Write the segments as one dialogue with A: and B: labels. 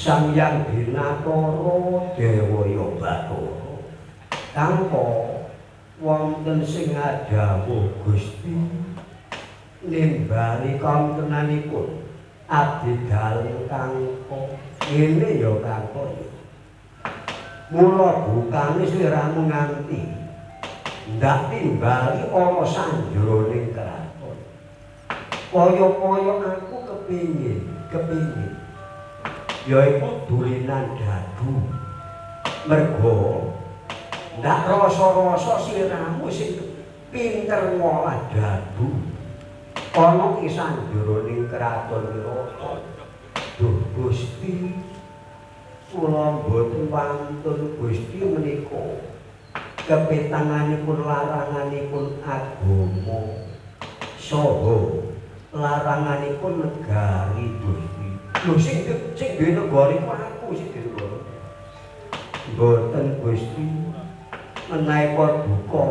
A: Sang Hyang Binatara Dewa ya Bathara. Kangko wonten sing ngadhawuh Gusti nimbali kawontenanipun abdi dalem kangko. Ngene ya kangko ya. Mula bukane sliramu nganti ndak timbali ana sanjroning kraton. Kaya-kaya aku kepingin yaiku dulinan dadu. Mergo ndak rasa-rasa sliramu sing pinter ngolah dadu ana ing sanjroning kraton Wirata. Duh Gusti, kula mboten wantun Gusti menika kepitanganipun laranganipun agama saha laranganipun negari Gusti. Lho sing duwe negara iku aku sing duwe negara. Mboten Gusti, menawi paduka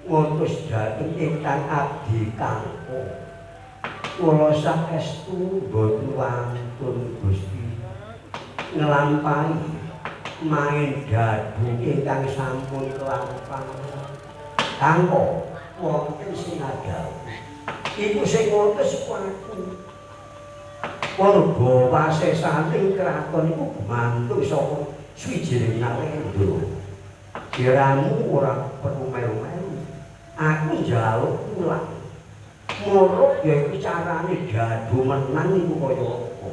A: ngutus dhateng ingkang abdi kangko. Kula saestu mboten wantun Gusti nglampahi main dadu ingkang sampun kelampahan. Kangko wonten sing ngadhawuh. Iku sing ngutus iku aku. Warga wasesaning kraton iku gumantung saka swijining Narendra. Diramu ora perlu melu-melu. Aku njaluk pulang. Muruk yaiku carane dadu menang iku kaya apa.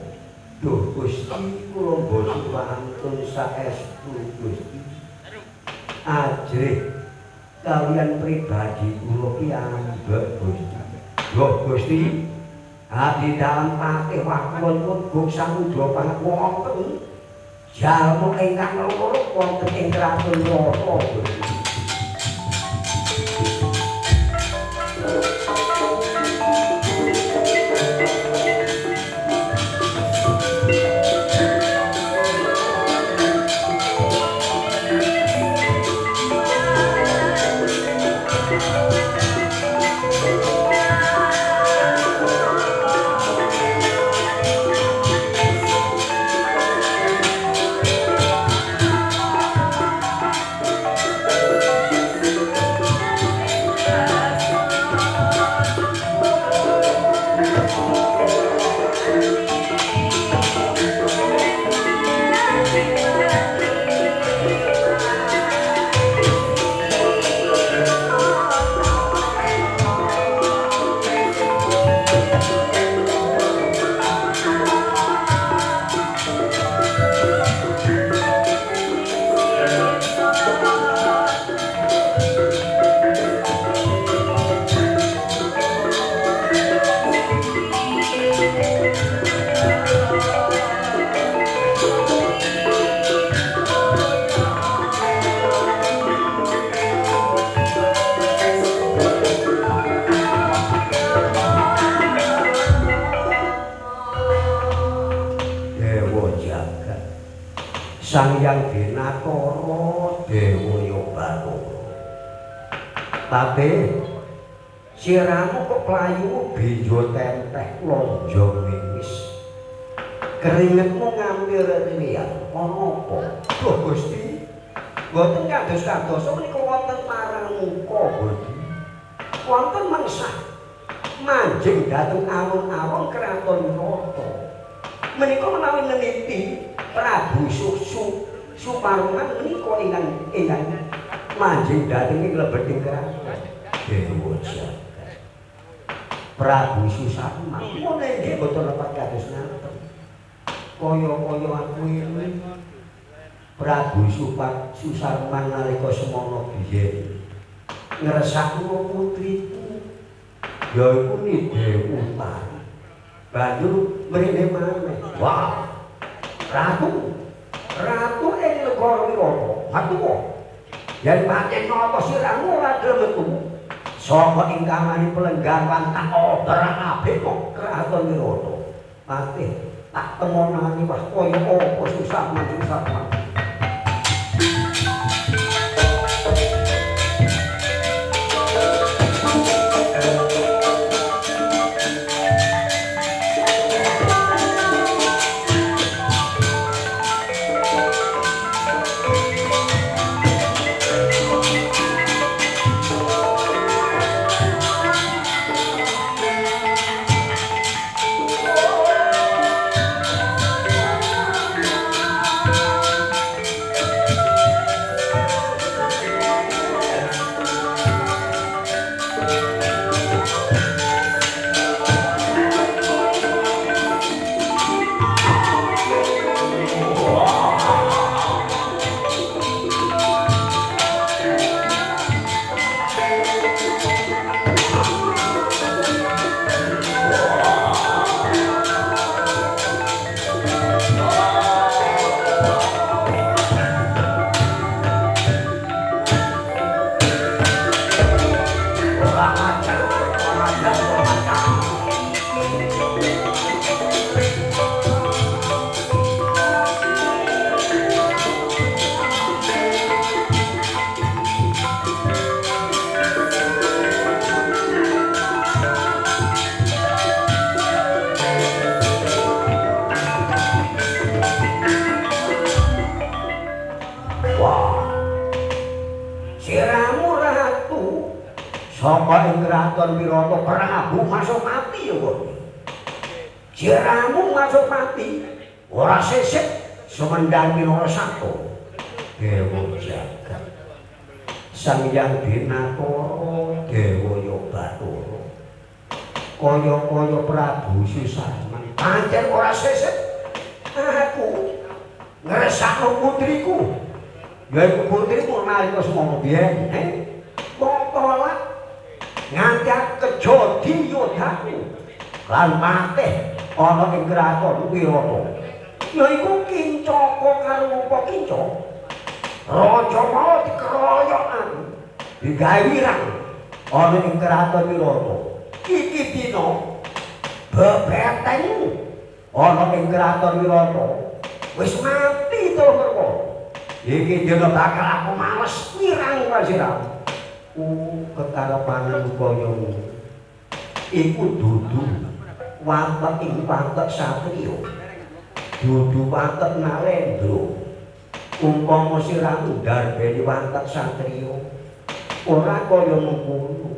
A: Duh Gusti, kula mboten wantun saestu Gusti. Ajrih kalian pribadi kula piyambak Gusti. Duh Gusti, abdi dalem patih wakulun pun samudra panget wonten jalma ingkang loro wonten ing kraton Wirata Gusti. Sang Hyang Binatara Dewa ya Bathara. Tapi siramu kok playu benjo tempeh lonjong wis. Keringetmu ngampir liyan ana apa? Duh Gusti, mboten kados-kadosa menika wonten paramuka Gusti. Wonten mengsah manjing dhateng alun-alun kraton Wirata. Menika menawi neliti Prabu Suparman menika ingkang manjing dhateng ing lebeting kraton. Dewa jagat. Prabu Susarman ngono nggih boten lepat kados ngaten. Kaya-kaya aku ini Prabu Susarman nalika semono biyen ngresakno putriku yaiku Nide Utari. Banjur mrene maneh. Wah. Ratu ing negara Wirata, matuwa. Yen pancen nata siramu ora gelem metu saka ing kamane pelenggaran tak ober-abik kok kraton Wirata. Patih tak temonani wah kaya apa Susarman. Siramu ratu saka ing kraton Wirata Prabu Masopati ya kok. Siramu Masopati ora sisik sumendang Winara Sabta. Dewa jagat. Sang Hyang Dinatara Dewa ya Bathara. Kaya-kaya Prabu Susarman pancen ora sisik. Aku ngresakno putriku. Yaiku putriku nalika semono biyen, wong tolak nganti kejodi yodhaku lan patih ana ing kraton Wirata. Yaiku Kincaka karo Rupa Kinca. Raja mau dikeroyok aku digawe wirang ana ing kraton Wirata. Iki dina bebetengmu ana ing kraton Wirata wis mati to perkara. Iki dina bakal aku males wirang karo kekarepanmu kaya ngono. Iku dudu watek ing watek satriya. Dudu watek nalendra. Umpama siramu ndarbeni watek satriya ora kaya mengkono.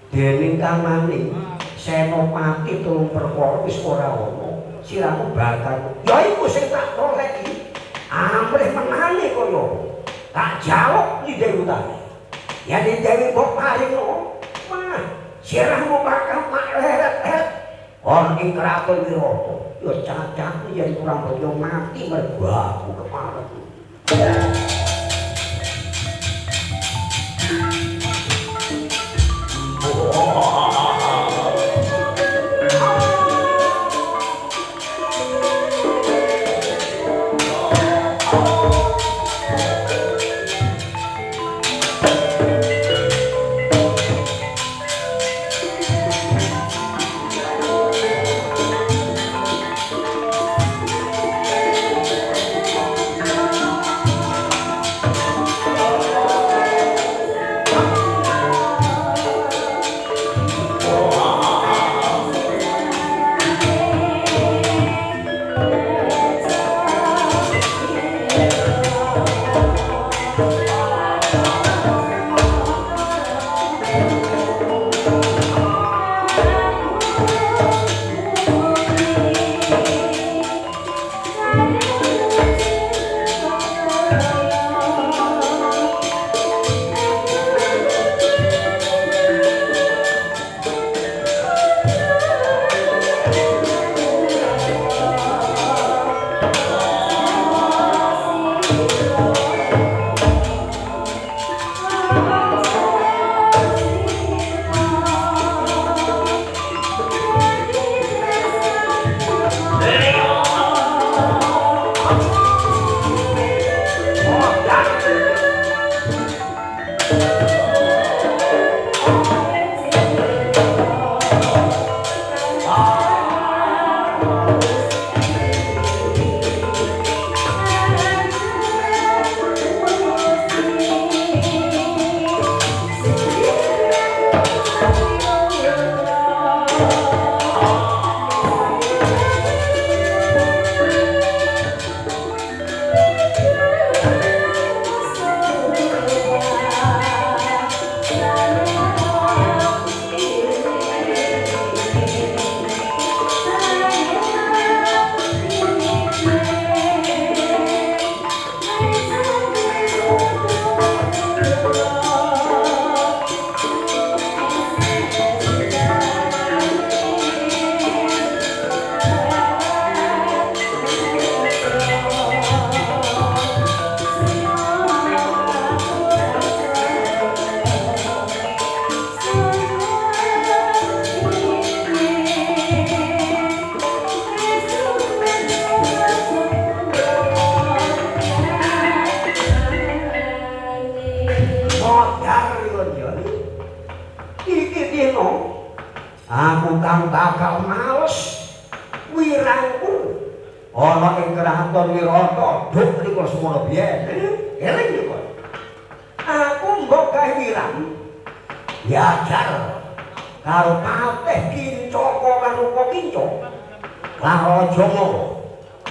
A: Dening kamane senopati telung perkara wis ora ana. Siramu bakal ya iku sing tak goleki. Amrih menange kaya tak jaluk Dewi Utari. Ya Dewi mbok paringno. Wah, sirahmu bakal mak leret-leret ana ing kraton Wirata. Ya cacahku yen kurang percaya mati mergo aku kepareng. Aku kang bakal males wirangku ana ing kraton Wirata duk rika semono biyen eling yo. Aku mbok gawe wirang diajar karo patih Kincaka karo Kinca lan Raja Mara.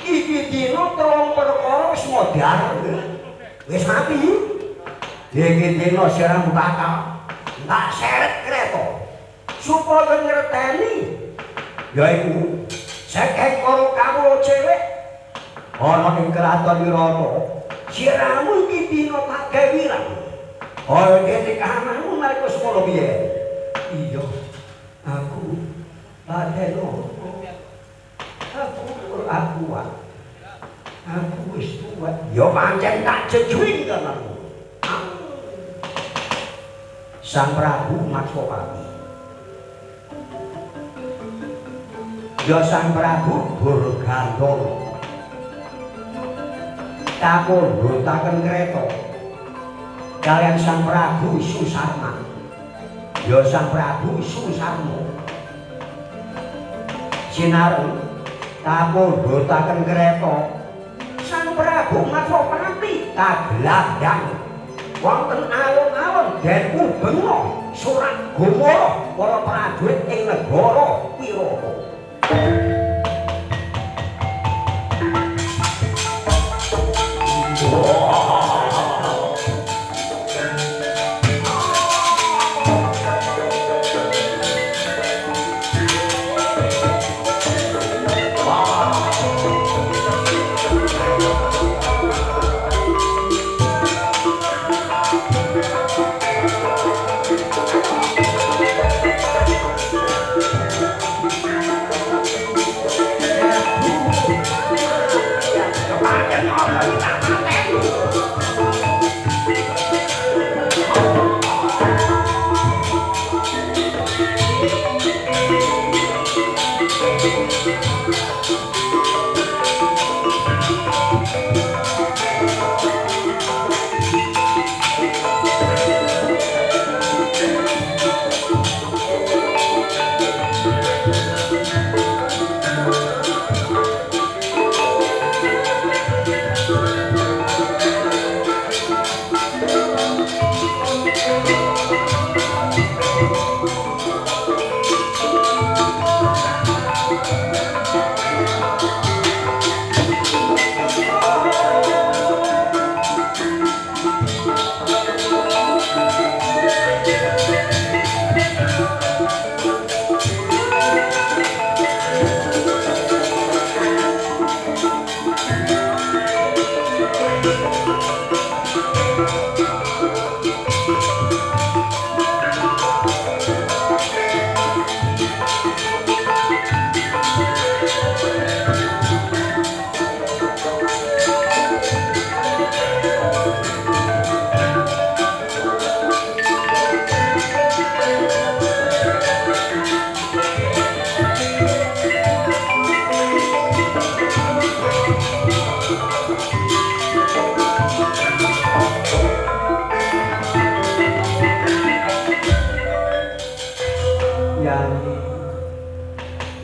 A: Iki dina telung perkara wis modar wis mati. Dene-dene siramu bakal tak seret kereta supaya ngerteni yaiku sekeh para kawula cilik ana ing kraton Wirata. Siramu iki dina tak gawe wirang. Ora kene kahananmu nalika semono piye? Iya, aku pateno. Aku ora kuat. Aku wis tuwa. Ya pancen tak jejuin kananmu. Sang Prabu Matswapati. Ya Sang Prabu Durgandana. Kapundhutaken kreta kaliyan Sang Prabu Susarma. Ya Sang Prabu Susarma. Sinareng kapundhutaken kreta Sang Prabu Matswapati kaglandhang wonten alun-alun den ubenga surat gumara para prajurit ing negara Wirata.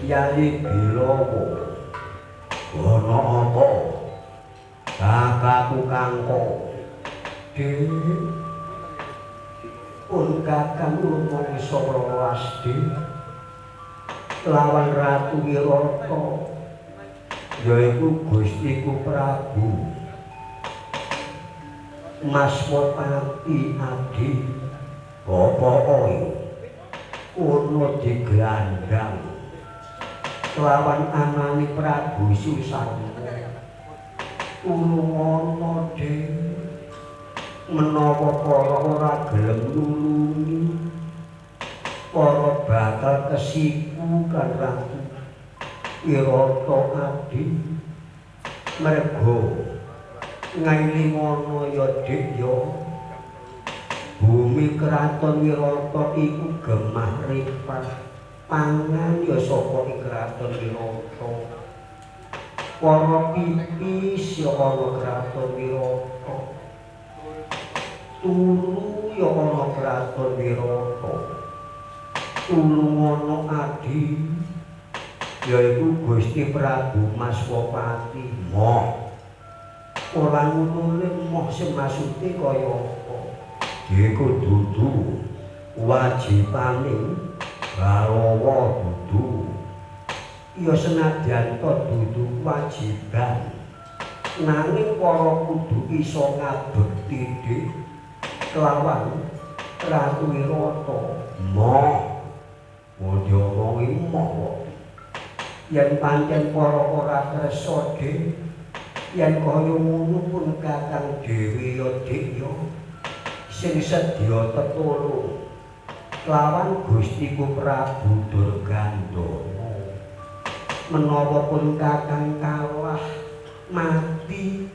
A: Yai Bilowo ana apa kakakku kangko Dik pun kakang rumangsa welas Dik lawan Ratu Wirata yaiku Gustiku Prabu Maswapati Adi bapa ono diglandang lawan anane Prabu Susarma. Tulungono Dik menawa para ora gelem nulungi para bakal kesiku kan Ratu Wirata Adi mergo ngailingono ya Dik ya bumi kraton Wirata iku gemah ripah pangan ya saka ing kraton Wirata. Para pipis ya ana kraton Wirata. Turu ya ana kraton Wirata. Tulungono Adi yaiku Gusti Prabu Maswapati. Moh ora ngono le moh sing maksude kaya apa? Iku dudu wajibane Balawa dudu. Ya senadyan to dudu kewajiban. Nanging para kudu iso ngabekti Dik. kelawan Ratu Wirata. Moh diomongi moh kok. Yen pancen para ora kersa Dik, yen kaya ngono pun kakang dhewe ya Dik ya sing sedya tetulung lawan Gustiku Prabu Durgandana. Menawa pun kakang kalah mati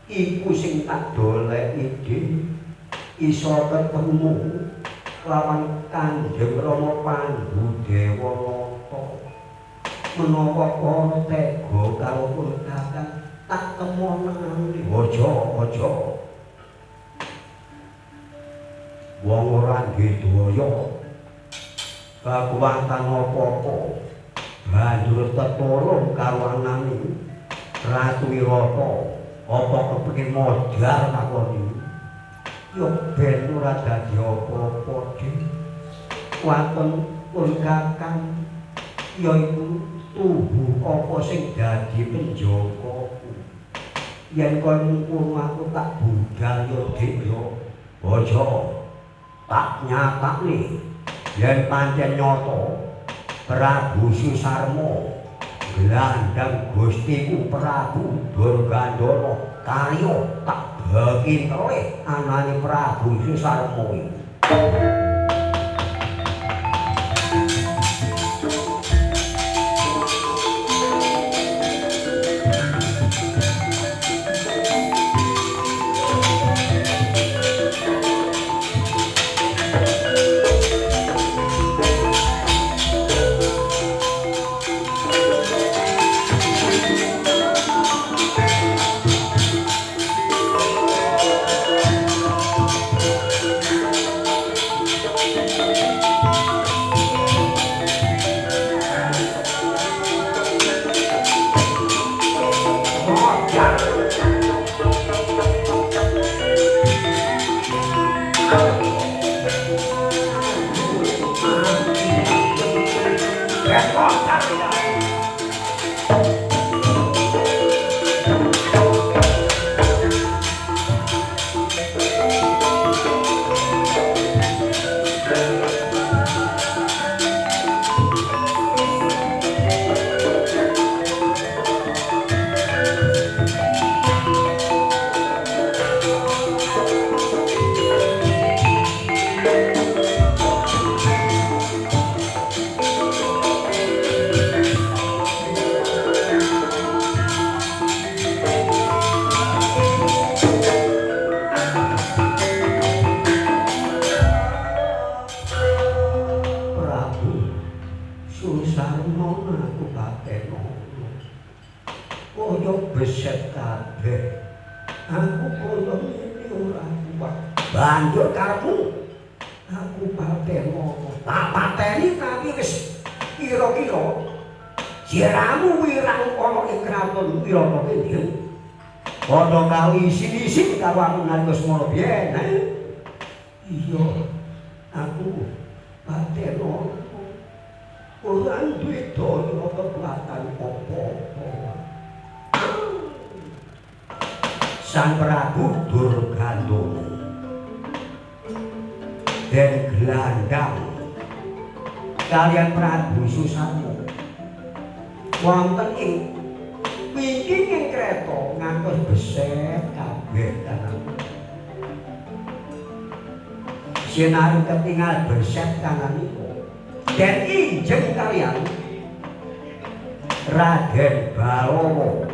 A: iku sing tak doleki Dik, iso ketemu lawan Kanjeng Rama Pandhu Dewanata. Menawa para tega karo pun kakang tak temonane. Aja aja. Wong ora duwe daya kekuatan apa-apa banjur tetulung karo anane Ratu Wirata. Apa kepengin modar takoni? Ya ben ora dadi apa-apa Dik. Waton pun kakang yaiku tuhu apa sing dadi penjakaku. Yen kaya mengkono aku tak budal ya Dik ya. Aja tak nyatakne yen pancen nyata Prabu Susarma glandang Gustiku Prabu Durgandana karya tak bagi telih anane Prabu Susarma iki. Banjur karepmu aku pateni, tak pateni tapi wis kira-kira jiramu wirang ana ing kraton Wirata kene. Padha kali isin-isin karo aku nalika semono biyen. Iya, aku pateni ora duwe daya kekuatan apa-apa. Sang Prabu Durgandana den glandang kalian Prabu Susarma wonten ing wingking kreta ngantos beset kabeh kanan. Sinareng ketingal beset kananipun den injeng kalian Raden Balawa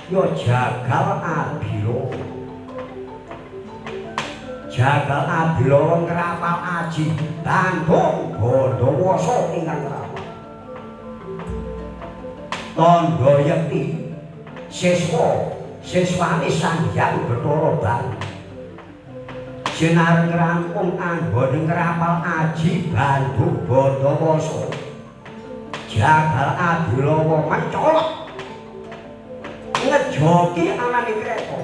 A: ya Jagal Abilawa. Jagal Abilawa ngrapal aji Bandung Bondowoso ingkang ngrapal. Tandha yekti siswa siswane Sang Hyang Bathara Bayu. Sinareng rampung anggone ngrapal aji Bandung Bondowoso. Jagal Abilawa mencolok ngejoki anane kreta.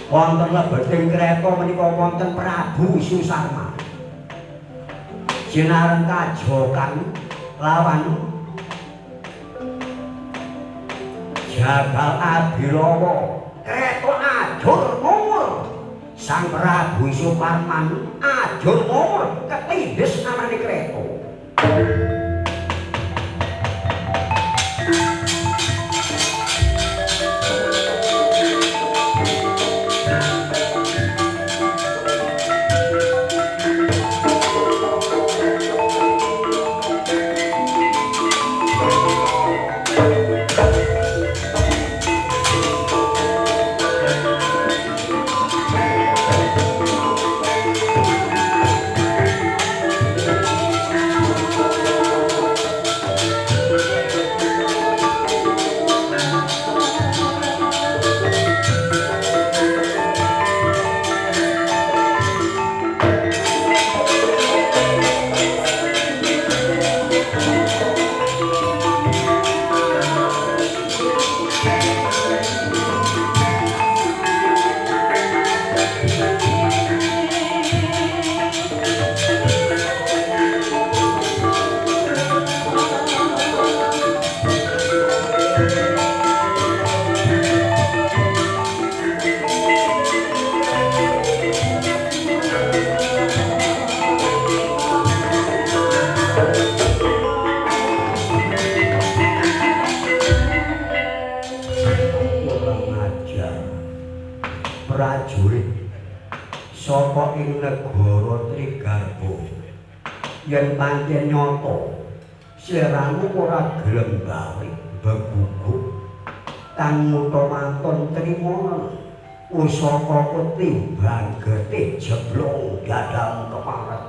A: Wonten lebeting kreta menika wonten Prabu Susarma. Sinareng kajokan lawan Jagal Abilawa, kreta ajur mumur. Sang Prabu Suparman ajur mur ketindes anane kreta. Prajurit saka ing negara Trigarba yen pancen nyata sliramu ora gelem bali beguguk kang muta waton trima pusaka ketimbang getih jeblong dadam keparet.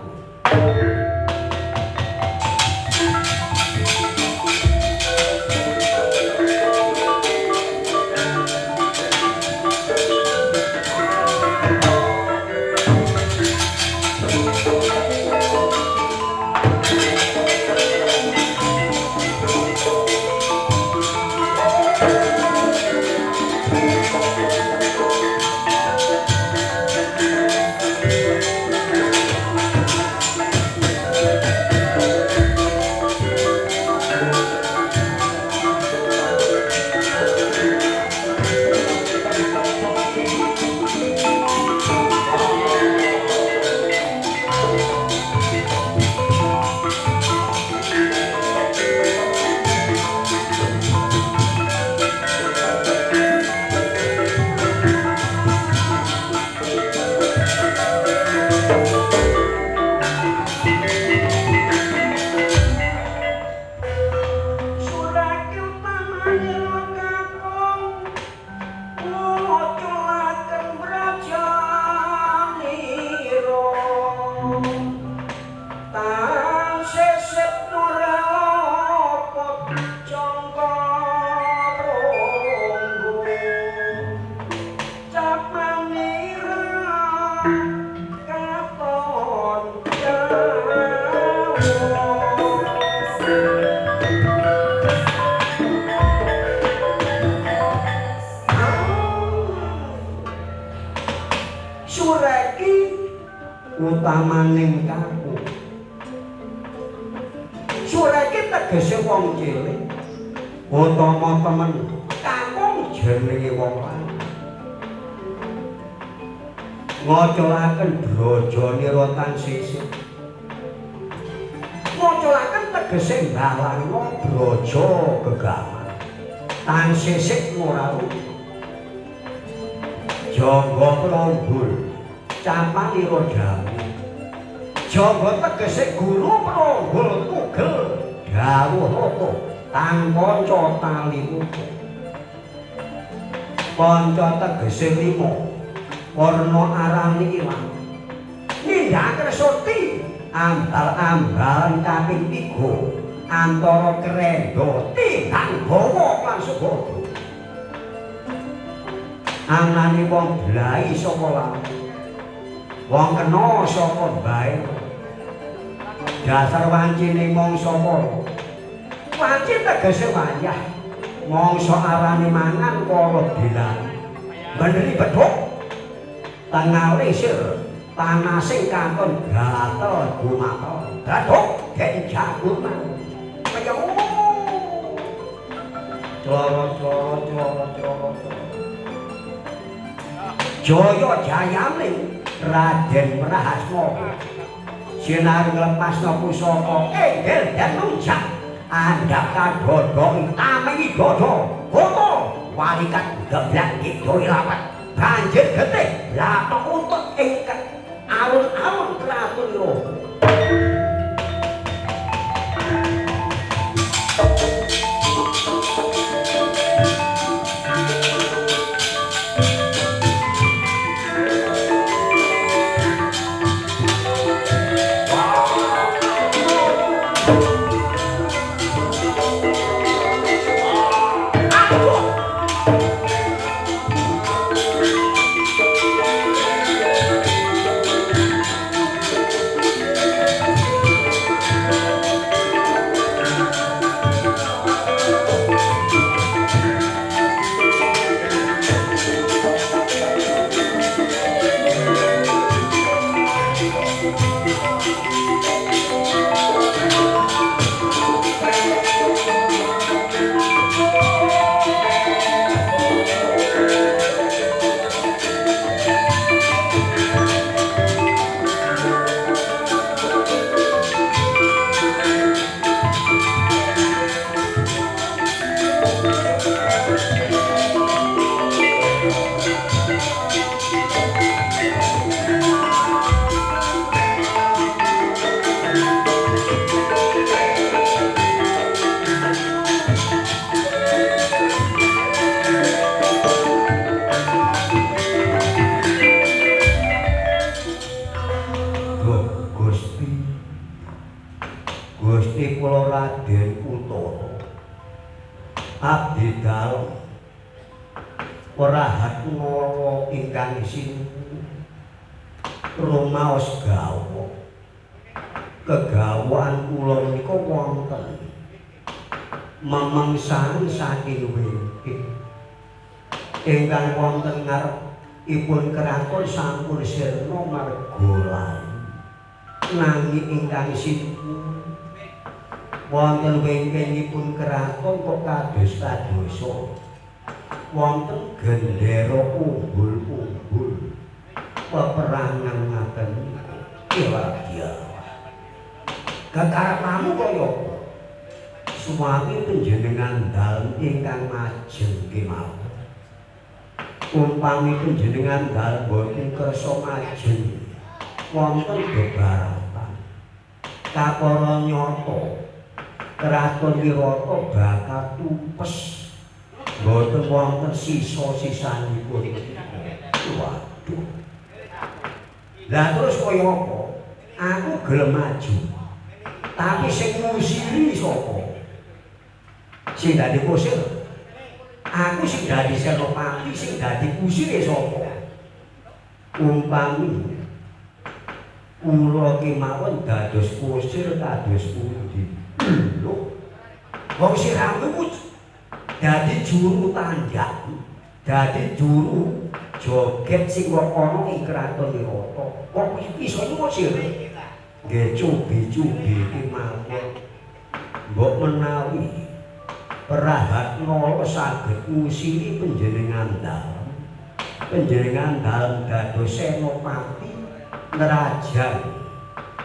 A: Utamaning kaku sureke tegese wong cilik utama temen kakung jenenge wong lanang ngocolaken brajane rotan sisih ngocolaken tegese mbalangna braja gegaman tan sisih ora jangga pronggul capanira dawuh jangga tegese guru pronggol tugel dawuh rata tan panca tali putu panca tegese lima warna arane ilang nindakaken surti ambal-ambalan kaping tiga antara krendha tindang bawa lan subadra anane wong blai saka lanang wong kena saka bae dasar wancine mangsa para wanci tegese wayah mangsa arane mangan kala dilan beneri bedhug tengale sir panasing katon gatel gumatel gadhuk den jagur kaya coro coro coro coro. Jaya jayaning Raden Prahasma. Sinar nglepasna pusaka enggal dan lunjak andhap kadhodhong tamengi dada kota walikat geblak kidul lawat banjir getih blathok untut ing alun-alun kraton Wirata. Abdi dalem Prahat Nala ingkang sinuwun rumaos gawa kegawan kula menika wonten memengsan saking wingking ingkang wonten ngarepipun kraton sampun sirna marga lain nanging ingkang sinuwun wonten wingkingipun kraton kok kados-kadosa wonten gendera umbul-umbul peperangan ngaten niku. Iya. Kekarepamu kaya apa? Suami panjenengan dalem ingkang majeng kemawon. Umpami panjenengan dalem boten kersa majeng wonten bebaratan kapara nyata Kraton Wirata bakal tumpes mboten wonten sisa-sisanipun. Waduh. Lah terus kaya apa? Aku gelem maju. Tapi sing ngusiri sapa? Sing dadi kusir. Aku sing dadi senopati, sing dadi kusire sapa? Umpami kula kemawon dados kusir kados pundi? Lho, wong siramu iku dadi juru tandak, dadi juru joget sing kok ana ing kraton Wirata. Kok iso ngusir? Nggih cubi-cubi kemawon. Mbok menawi Prahat Nala saged ngusiri panjenengan dalem. Panjenengan dalem dados senopati nerajan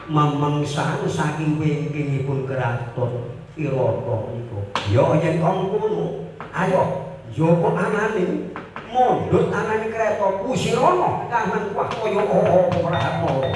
A: memengsan saking wingkingipun kraton Wirata menika. Ya yen kang kono, ayo njupuk anane, mondhut anane kreta kusirana kahanan kuah kaya apa Prahat Nala.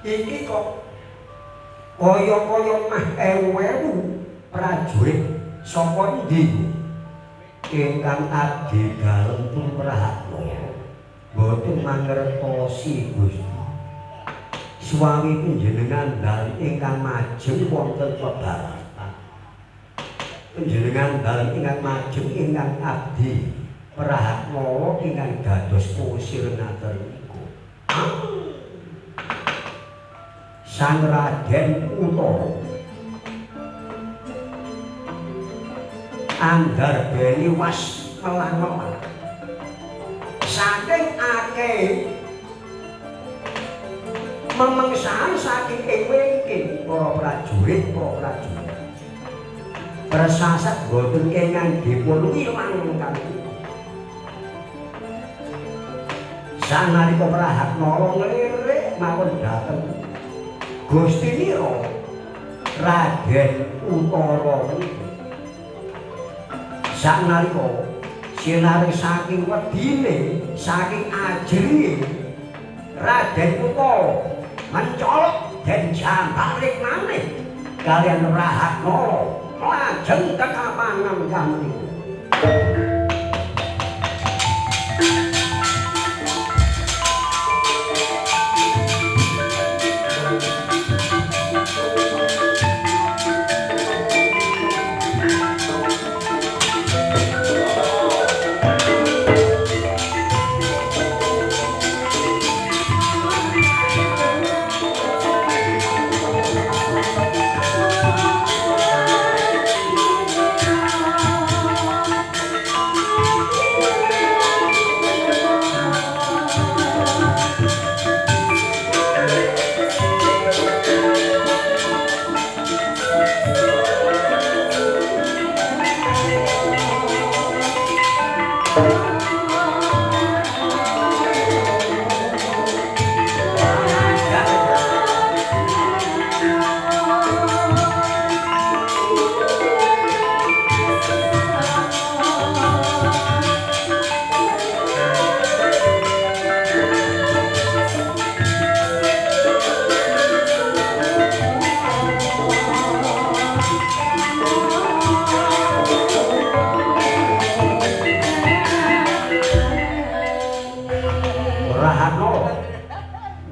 A: Iki kok kaya-kaya mah ewu-ewu prajurit saka endi ingkang abdi dalem tumrapna boten mangertosi Gusti. Suami panjenengan dalem ingkang majeng wonten pebaratan. Panjenengan dalem ingkang majeng ingkang abdi Prahatmala ingkang dados kusir ngaten niku. Sang Raden Utara andarbeni was melang-melang. Saking akeh memengsahan saking ing wingking para prajurit prasasat boten kenging dipun wilang kali. Sanalika Prahatmala nglirik mawon dhateng Gusti Nira Raden Utara menika. Sanalika sinare saking wedine, saking ajrihe Raden Utara mencolok den jambak rikmane kalian Prahatmala lajeng kekapangan kami.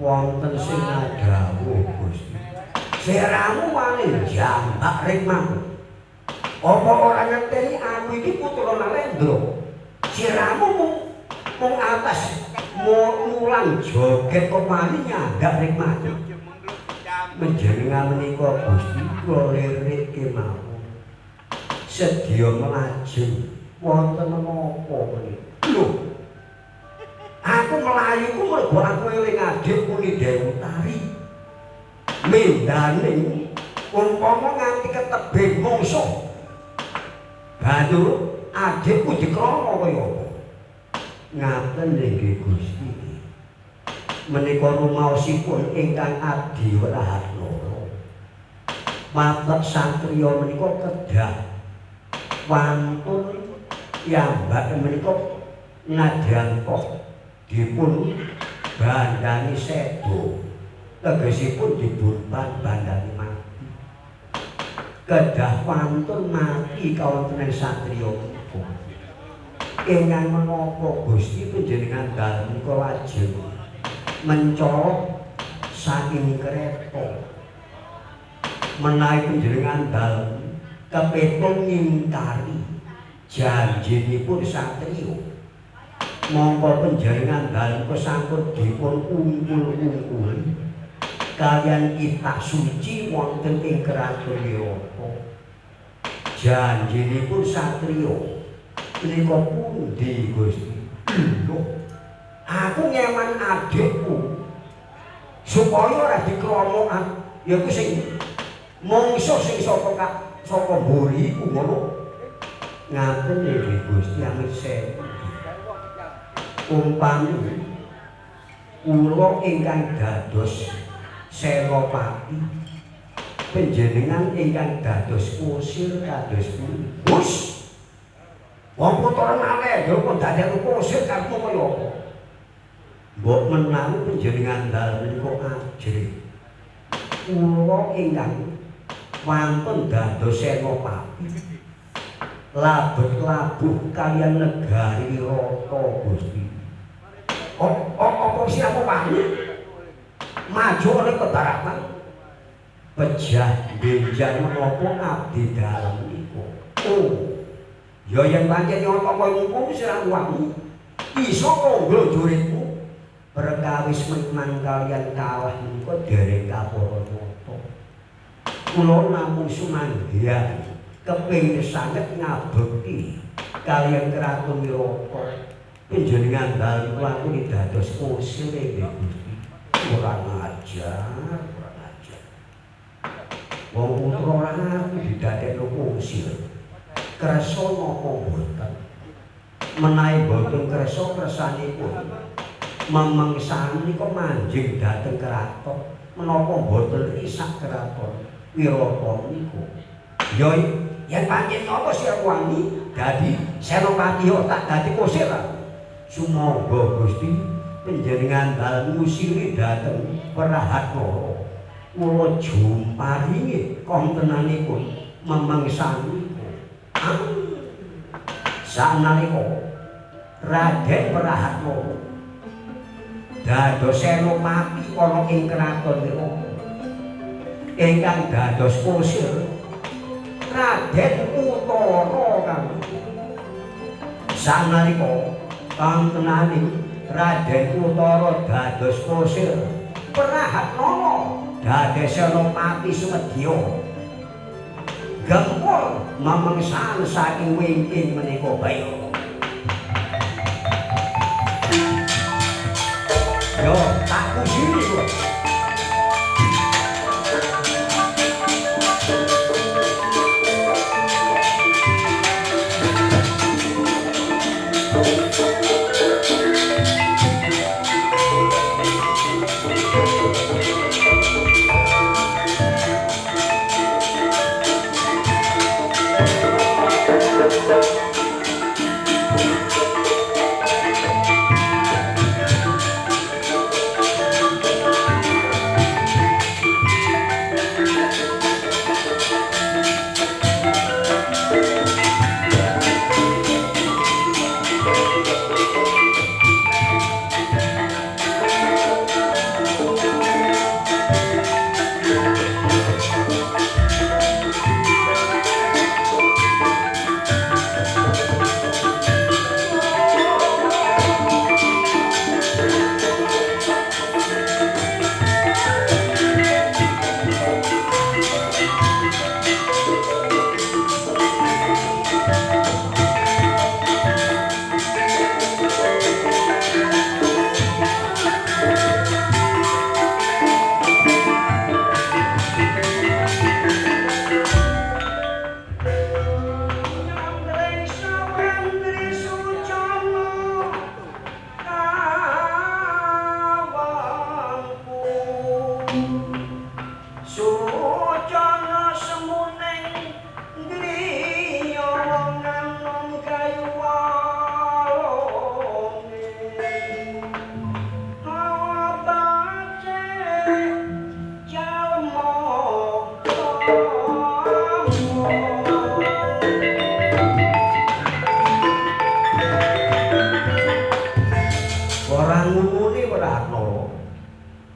A: Wonten sing ngadhawuh Gusti. Siramu wani jambak rikmaku. Apa ora ngerteni aku iki putra Narendra? Siramu mung atas mulang joget kok wani nyandak rikmaku. Panjenengan menika Gusti kula lirik kemawon. Sedya mlajeng wonten menapa menika? Lho, aku mlayu ku mergo aku eling adikku Ni Dewi Utari. Mendane umpama nganti ketebih mungsuh banjur adikku dikrama kaya apa? Ngaten nggih Gusti. Menika rumaosipun ingkang abdi Prahatmala. Watek satriya menika kedah wantun piyambak menika nadyan kok dipun bandani sedo, tegesipun dipun bandani mati. Kedah wantun mati kawontenan satriya menika. Ingkang menapa Gusti panjenengan dalem menika lajeng mencolok saking kereta. Menawi panjenengan dalem kepetung ngingkari janjinipun satriya, mongko panjenengan dalem sampun dipun ungkul-ungkul kalian kitab suci wonten ing kraton Wirata. Janjinipun satriya menika pundi Gusti? Lho, aku ngeman adikku supaya ora dikromokan ya ku sing mungsuh sing saka saka mburi iku ngono. Ngaten nggih Gusti amit sewu. Umpami kula ingkang dados senopati, panjenengan ingkang dados kusir kados pundi? Hus. Wong putra Narendra kok dadekno kusir karepmu kaya apa? Mbok menawi panjenengan dalem menika ajrih. Kula ingkang wantun dados senopati labet labuh kaliyan negari Wirata Gusti. Apa siramu wani maju oleh kedaratan pejah benjang menapa abdi dalem niku. Oh, ya yen pancen nyata kaya mungkung siramu wani iso nggo juritmu perkawis menang kaliyan kalah menika dereng kapara nyata. Kula namung sumanggihan kepengin sanget ngabekti kaliyan Keraton Wirata. Panjenengan dalem kula aturi dados kusir nggih Gusti. Ora ngajar, ora ngajar. Wong putra ora ngerti didadekno kusir. Kersa napa mboten? Menawi mboten kersa kersanipun memengsani nika manjing dhateng keraton, menapa mboten risak keraton Wirata niku. Ya yen pancen nyata sira wani dadi senopati yo tak dadi kusir. Sumangga Gusti panjenengan dalem ngusiri dhateng Prahatnara. Kula jumparingi kontenanipun memengsani. Sanalika Raden Prahatnara dados senopati ana ing kraton Wirata ingkang dados kusir Raden Utara kang sanalika kantenane Raden Utara dados kusir Prahatnara dados senopati Sumedya gempur memengsan saking wingking menika bayo. Yo tak kusiri kok.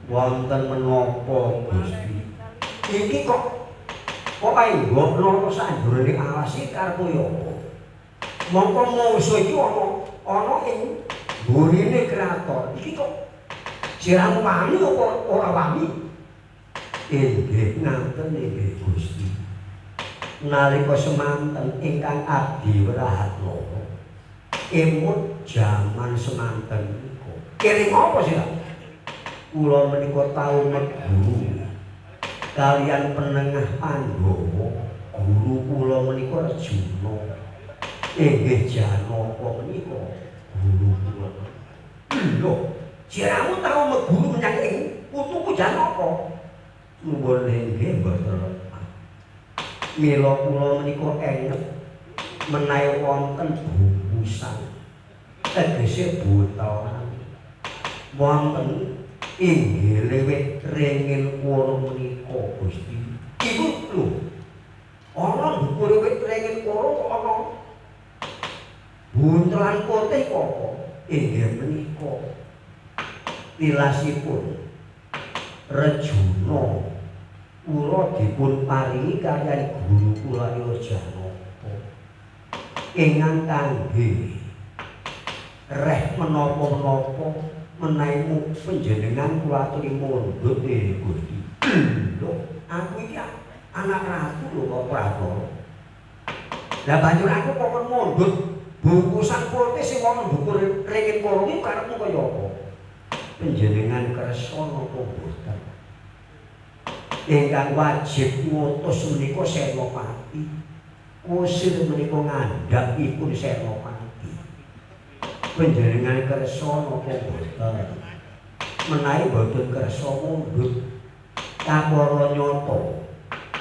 A: Wonten menapa Gusti? Iki kok enggokno sanjurane alas iki karepe ya apa? Mongko mungsuh iki ana ing mburine kraton. Iki kok siramu wani apa ora wani? Inggih ngaten inggih Gusti. Nalika semanten ingkang abdi Wrahatnara emut jaman semanten niku. Kiring apa sira? Kula menika tau meguru kaliyan penengah Pandhawa. Guru kula menika Arjuna. Inggih Janaka menika guru kula. Lho, siramu tau meguru menyang ing putuku Janaka? Nuwun inggih mboten lepat. Mila kula menika enget menawi wonten bungkusan tegese botolan wonten Inggih wit ringin kura menika Gusti. Iku lho. Ana ndhuwure wit ringin kura kok ana buntelan putih kok apa? Inggih menika tilasipun Rejuna kula dipun paringi kaliyan guru kula Janaka ingkang kangge reh menapa-menapa menawi panjenengan kula aturi mundhut Gusti. Lho, aku iki anak ratu lho kok Prabu. Lah banjur aku kok kon mundhut bungkusan putih sing ana ndukur ringin koro iki karepmu kaya apa? Panjenengan kersa napa mboten? Ingkang wajib ngutus menika Senopati. Kusir menika ngandhapipun Senopati. Panjenengan kersa napa mboten? Menawi mboten kersa mundhut kapara nyata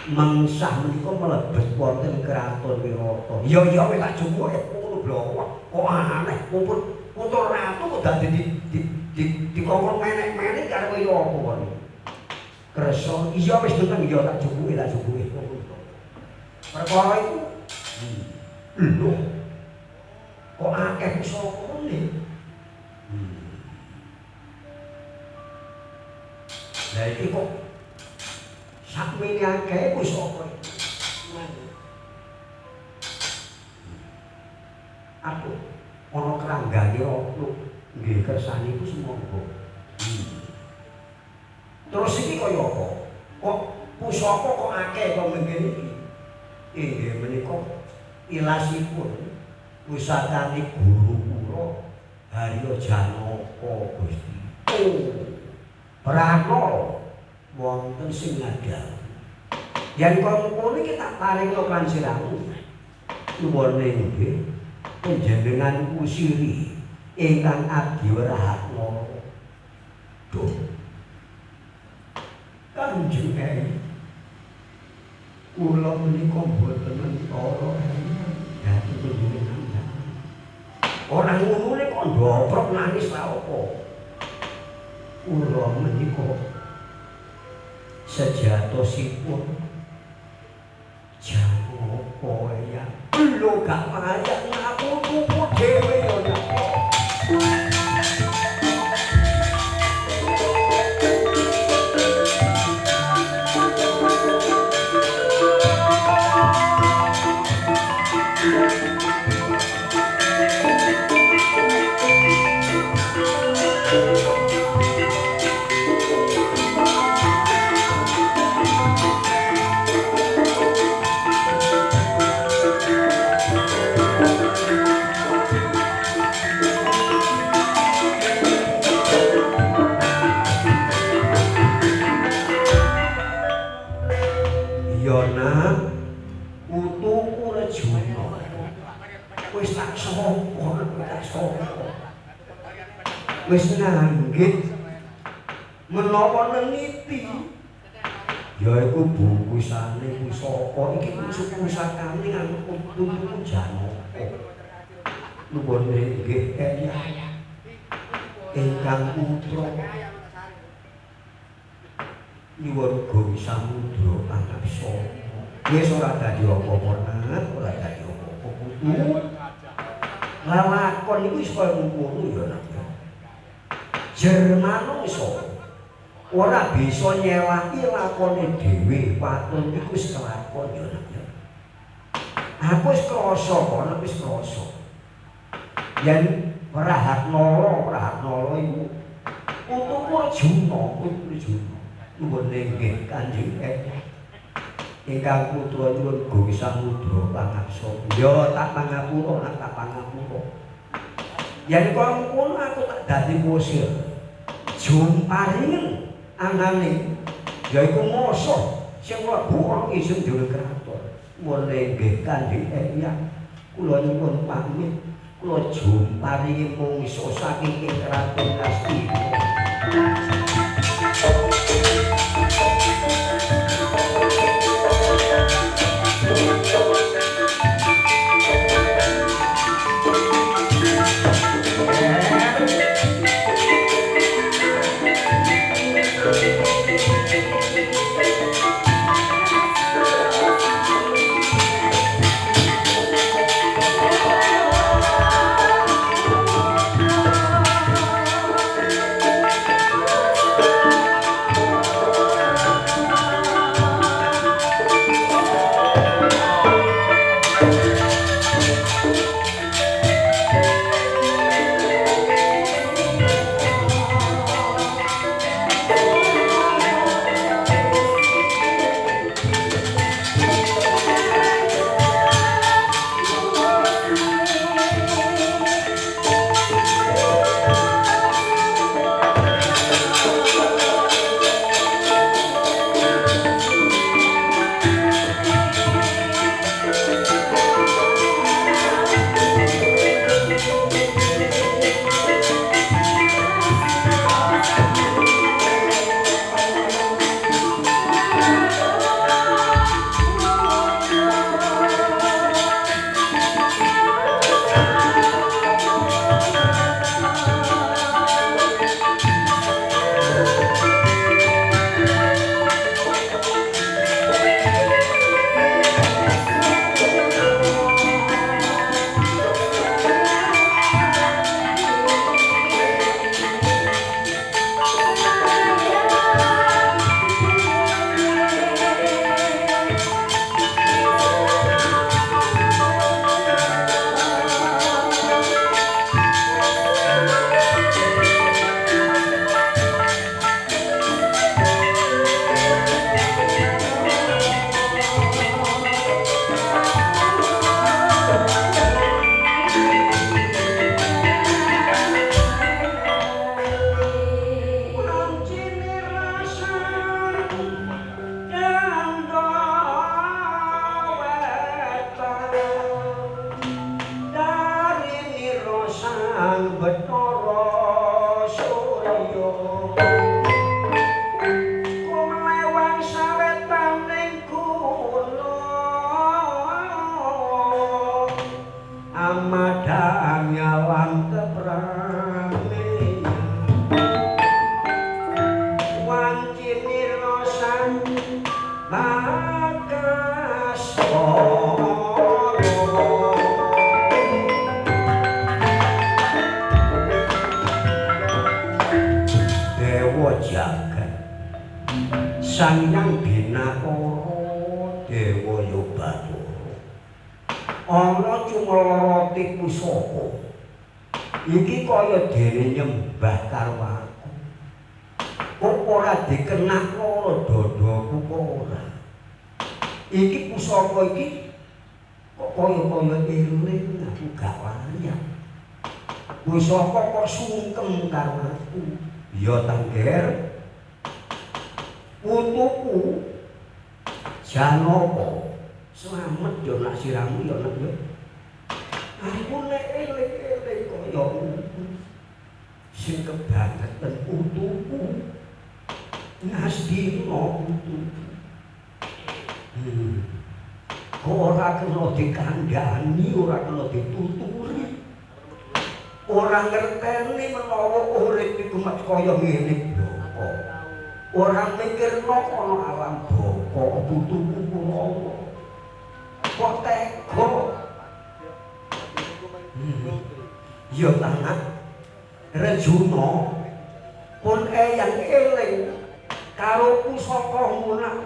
A: mengsah menika mlebet wonten kraton Wirata. Ya ya wis tak jupuke ngono blok. Kok aneh kumpul putra ratu kok dadi dikongkon menek-menek karo kaya apa kon. Kersa iya wis meneng ya tak jupuke tak jupuke. Perkara iku lho kok akeh pusakane. Lah iki kok sakmene akeh pusaka iki. Aduh, ana keranggane lho nggih kersane iku sumangga. Terus iki kaya apa? Kok pusaka kok akeh kok ngene iki? Inggih menika ilasipun pusakane guru kula Harya Janaka Gusti. Oh, pranala wonten sing ngadhapi. Yen kaya mengkono iki tak paringno kan siramu. Nuwun nggih panjenengan kusiri ingkang abdi werahatna. Duh. Kanjeng Eyang kula menika mboten mentara dhateng panjenengan. Ora ngono kok ndoprok nangis lha apa? Kula menika sejatosipun Janaka Eyang. Lho gak layak ngaku tuku dhewe ya. Wis nanggit menawa nengiti yaiku bungkusane pusaka iki pusakane nganggo putuku Janaka. Nuwun nggih Eyang ingkang putra nyuwun Gong Samudra pangapsa. Wis ora dadi apa-apa nak, ora dadi apa-apa putu. Lalakon iku wis kaya ngono ya nak. Jermanungsa ora bisa nyelaki lakone dhewe, waton iku wis kelakon ya nak ya. Aku wis krasa kok, wis krasa. Yen Prahatnala iku putuku Arjuna, putu Arjuna. Nuwun nggih Kanjeng Eyang. Ingkang putra nyuwun Gong Samudra pangapsa. Ya tak pangapura, nak tak pangapura. Yen kaya mengkono aku tak dadi kusir. Jumparingen anane yaiku masa sing mlebu ana isih jroning kraton. Nuwun nggih Kanjeng Eyang. Kula nyuwun pamit. Kula jumparingi mungsa saking ing kraton Astina. Makasara. Dewa jagat Sang Hyang Binakara Dewa ya Bathara ana cumloroti pusaka iki kaya dene nyembah karo aku kok ora dikenakno dadaku kok ora iki pusaka iki kok kaya-kaya eling aku gak layak pusaka kok sungkem karo aku ya tangger putuku Janaka slamet yo nak siramu yo nak yo aku nek eling-eling kaya sing kebangetan putuku Ngastina putuku kok ora kena dikandhani ora kena dituturi ora ngerteni menawa urip iku mek kaya ngene bloko ora mikirno ana alam baka putuku Kurawa kok tega ya anak Rejuna pun eyang eling karo pusaka munak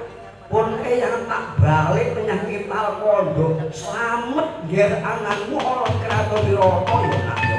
A: pun eyang tak balik menyang Ipal Kondo slamet ngger anakmu ana kraton Wirata ya nak ya.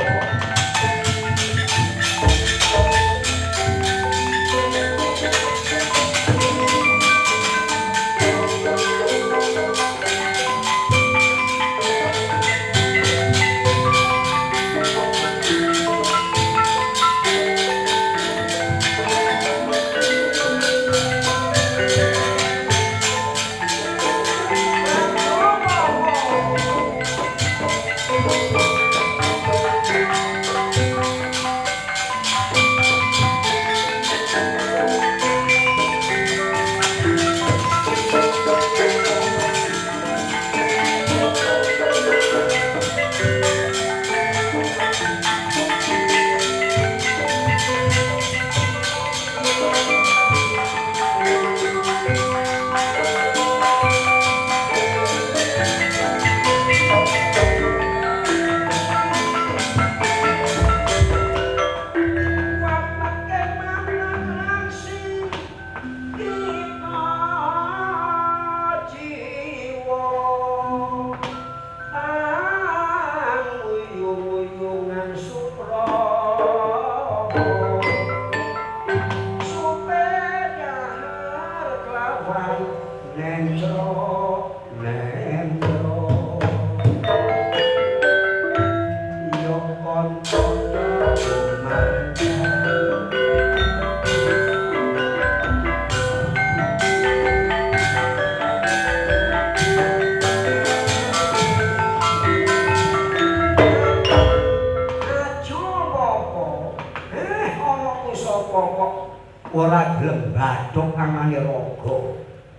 A: Ora gelem bathuk angane raga.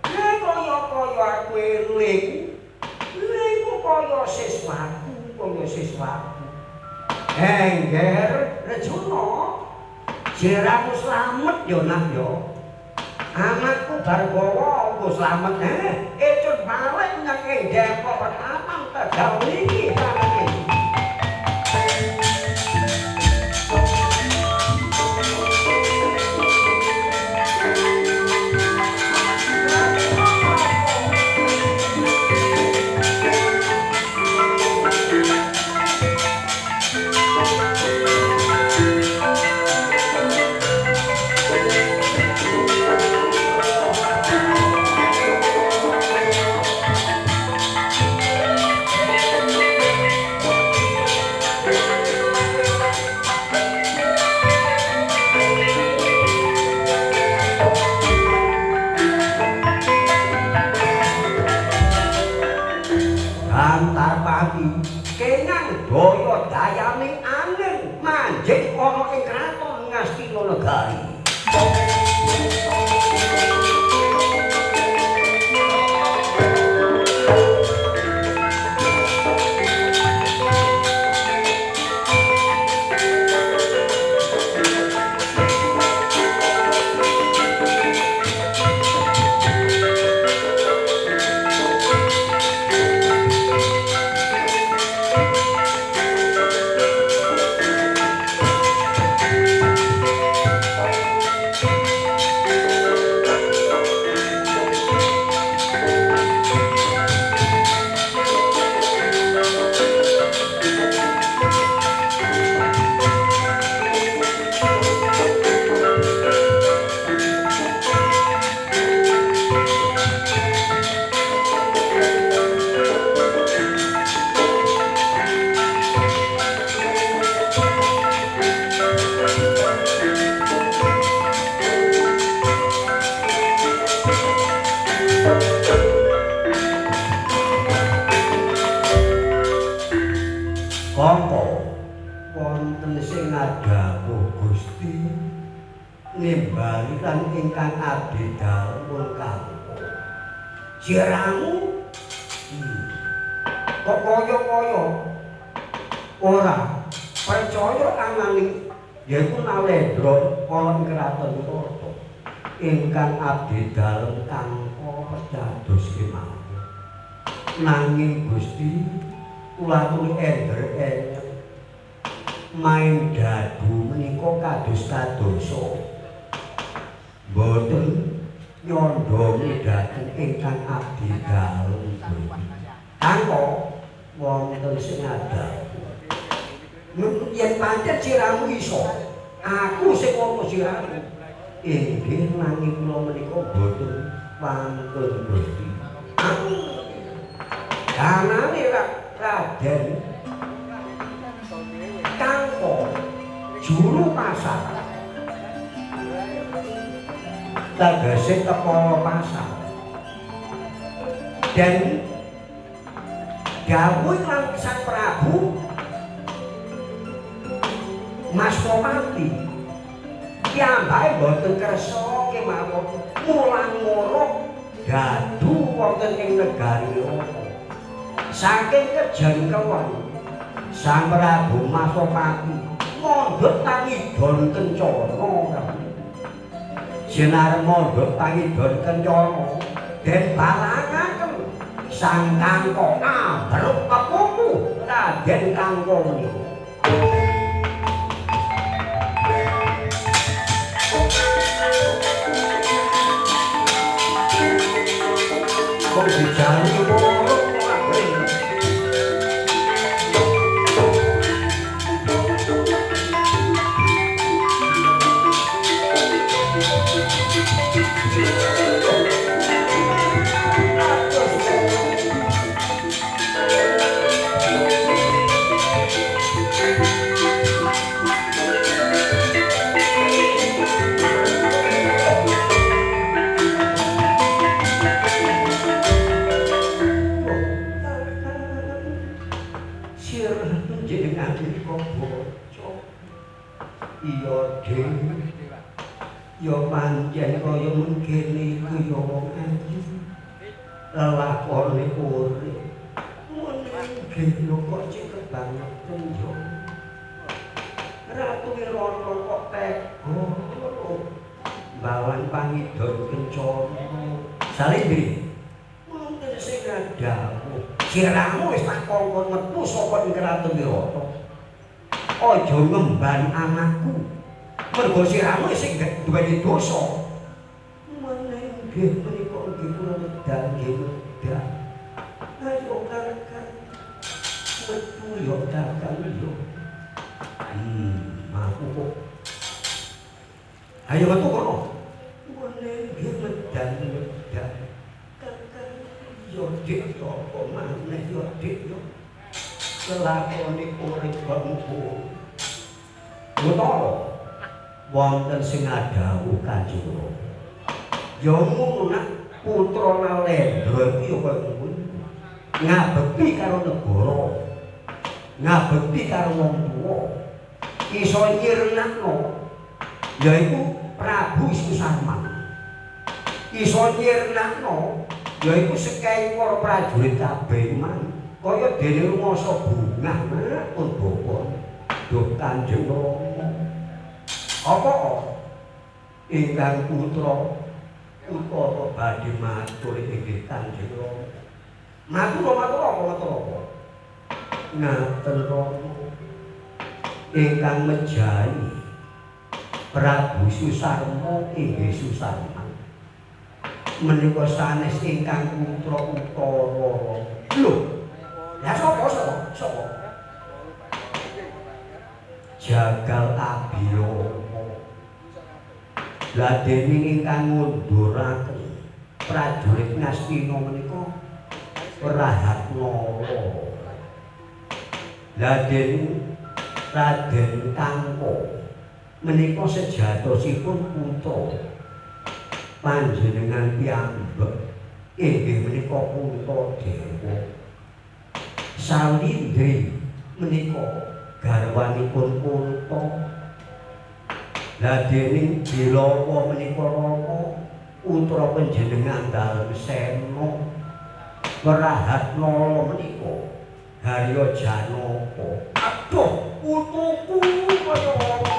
A: Kaya-kaya aku eling. Iku kaya siswaku, kaya siswaku. Engger Rejuna, jeramu slamet ya nak ya. Anakku Bargawa engko slamet. Ecut balik nyang ing Depok aman Tegal iki anake. Kenang daya dayaning angin manjing ana ing kraton Ngastina Negari. Kangko wonten sing ngadhawuh Gusti nimbali lan ingkang abdi dalem pun kangko. Siramu kok kaya-kaya ora percaya ananging yaiku Nalendra kala ing kraton Wirata ingkang abdi dalem kangko pedados kemawon. Nanging Gusti kula aturi ender-ender main dadu menika kados-kadosa mboten nyandhangi dhateng ingkang abdi dalem Gusti. Kangko wonten sing ngadhawuh yen pancen siramu iso, aku sing ana siramu. Inggih nanging kula menika mboten wantun Gusti. Anane Raden Kangko juru pasar tegese kepala pasar dan dawuh lan Sang Prabu Mastopati piyambake mboten kersa kemawon mulang muruk dadu wonten ing negari Wirata. Saking kejangkewan Sang Prabu Mastopati mondhut pangidon kencana. Jenar mondhut pangidon kencana den balangaken Sang Kangko ambruk kepupu Raden Kangko menika. Kok dijaluki muruk ora gelem. Ya pancen kaya mengkene iku ya wong ayu lelakone urip ngene nggih lho kok ceket banget yo. Ratu Wirata kok tega mbawan pangidon kencana. Salindri wonten sing ngadhawuh siramu wis tak kongkon metu saka ing kraton Wirata, aja ngemban anakku mergo siramu sing duweni dosa. Meneh nggih menika nggih kula medal nggih medal. Ayo kakang metu yo kakang yo. Aku kok. Ayo metu kono. Meneh nggih medal medal. Kakang yo dik yo apa maneh yo dik yo. Kelakone urip kok mbuh. Utara wonten sing ngadhawuh Kanjeng Rama. Ya ngono nak putra Nalendra iku ya kaya ngono. Ngabekti karo negara, ngabekti karo wong tuwa, iso nyirnakno yaiku Prabu Susarman. Iso nyirnakno yaiku sekeing para prajurit kabeh mang kaya dene rumangsa bungah pun bapa. Duh Kanjeng Rama. Apa ingkang putra utara badhe matur inggih Kanjeng Rama. Matur matur apa matur apa? Ngaten Rama ingkang mejahi Prabu Susarma inggih Susarman. Menika sanes ingkang putra utara. Lho, lha sapa sapa? Sapa? Jagal Abiyama. Lah dening ingkang ngunduraken prajurit Ngastina menika Prahatnala. Lah dening Raden Kangko menika sejatosipun putra panjenengan piyambak inggih menika Puntadewa. Salindri menika garwanipun Unta. Lah dening Bilawa menika Rama putra panjenengan Dalem Sena. Wrahat Nala menika Harya Janaka. Aduh, putuku kaya apa?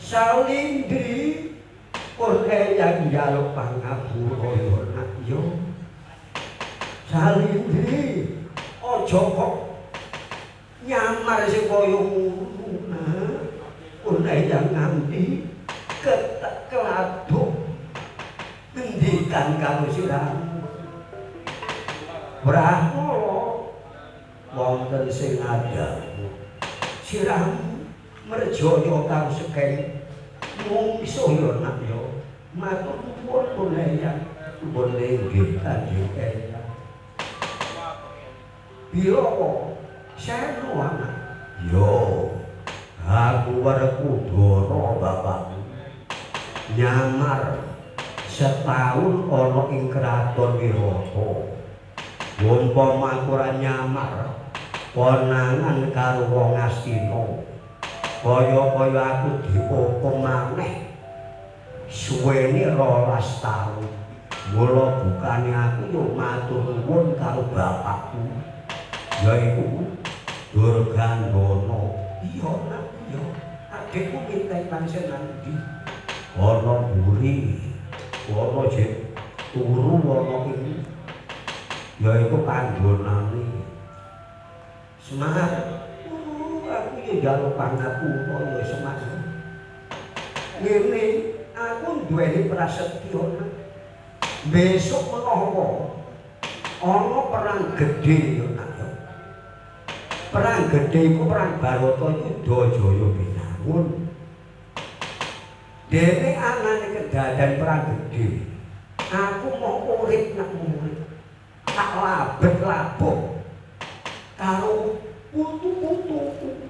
A: Salindri pun eyang njaluk pangapura ya nak ya. Salindri aja kok nyamar sing kaya ngono nak. Pun eyang nganti ketek keladuk ngendikan karo siramu. Brahmana wonten sing ngadamu. Siramu merjaya karo sekeng mungsuh ya nak ya. Matur nuwun pun eyang, pun lenggih kanjeng eyang. Bilawa seno anak. Yo, aku Werkudara bapakku. Nyamar setahun ana ing kraton Wirata. Umpama aku ora nyamar konangan karo wong Astina, kaya-kaya aku dihukum maneh suwene 12 taun. Mula bukane aku yo matur nuwun karo bapakku, yaiku Durgandana. Iya nak, iya. Adikku minta pancen nang ndi? Ana mburi, ana jek turu ana ing yaiku panggonane. Semar, aku yo njaluk pangapura ya Semar. Ngene aku duweni prasetya nak. Besok menawa Ana perang gedhe yo nak yo. Perang gedhe iku perang Barata Yuda Jaya Binangun. Dene anane kedaden perang gedhe. Aku mau urip nak urip. Tak labet labuh karo putu-putuku.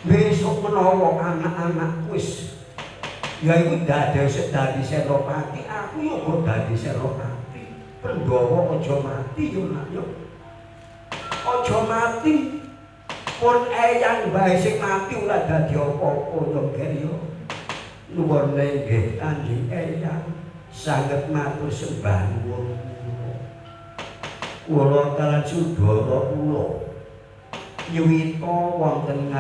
A: Besok menawa anak-anak wis ya iku dadi senopati, aku yo kok dadi senopati. Pandhawa aja mati yo nak yo. Aja mati. Pun eyang bae sing mati ora dadi apa-apa yo Ger yo. Nuwun nggih Kanjeng Eyang sanget matur sembah nuwun kula. Kula kaliyan saudara kula nyuwita wonten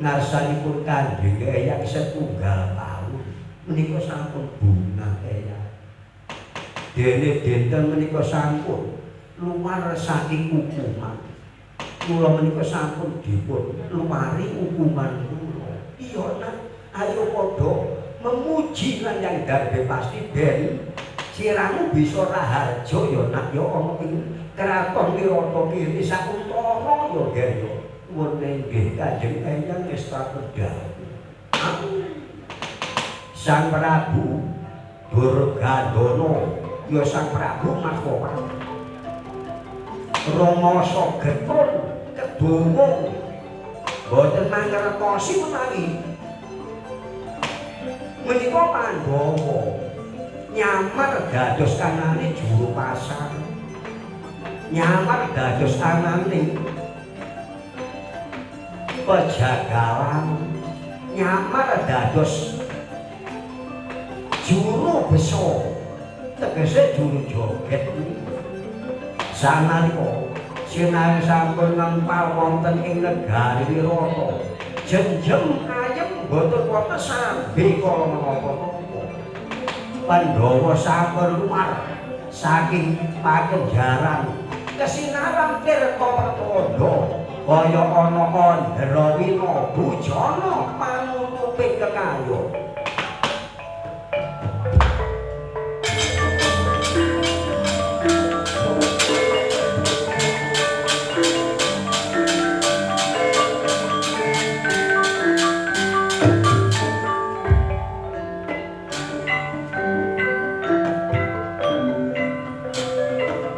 A: ngarsanipun Kanjeng Eyang setunggal taun menika sampun bungah Eyang. Dene dinten menika sampun luar saking hukuman. Kula menika sampun dipun luari hukuman kula. Iya nak, ayo padha memuji lan yang darbe pasti ben siramu bisa raharja ya nak ya ana ing kraton Wirata kene sakuntara ya Ger ya. Nuwun nggih Kanjeng Eyang ngestaken dawuh. Sang Prabu Durgandana ya Sang Prabu Martopati. Ramasa getun kedungung boten mangertosi menawi menika Pandhawa nyamar dados anane juru pasar, nyamar dados anane pejagalan, nyamar dados juru beso, tegese juru joget. Sanalika sinau sampun ngempal wonten ing negari Wirata, jenjem ayem boten wonten sambe kala menapa-napa. Pandhawa sampun luar saking pakenjaran, kesinaran tirta pertanda kaya ana Andrawina bujana panutuping kekaya.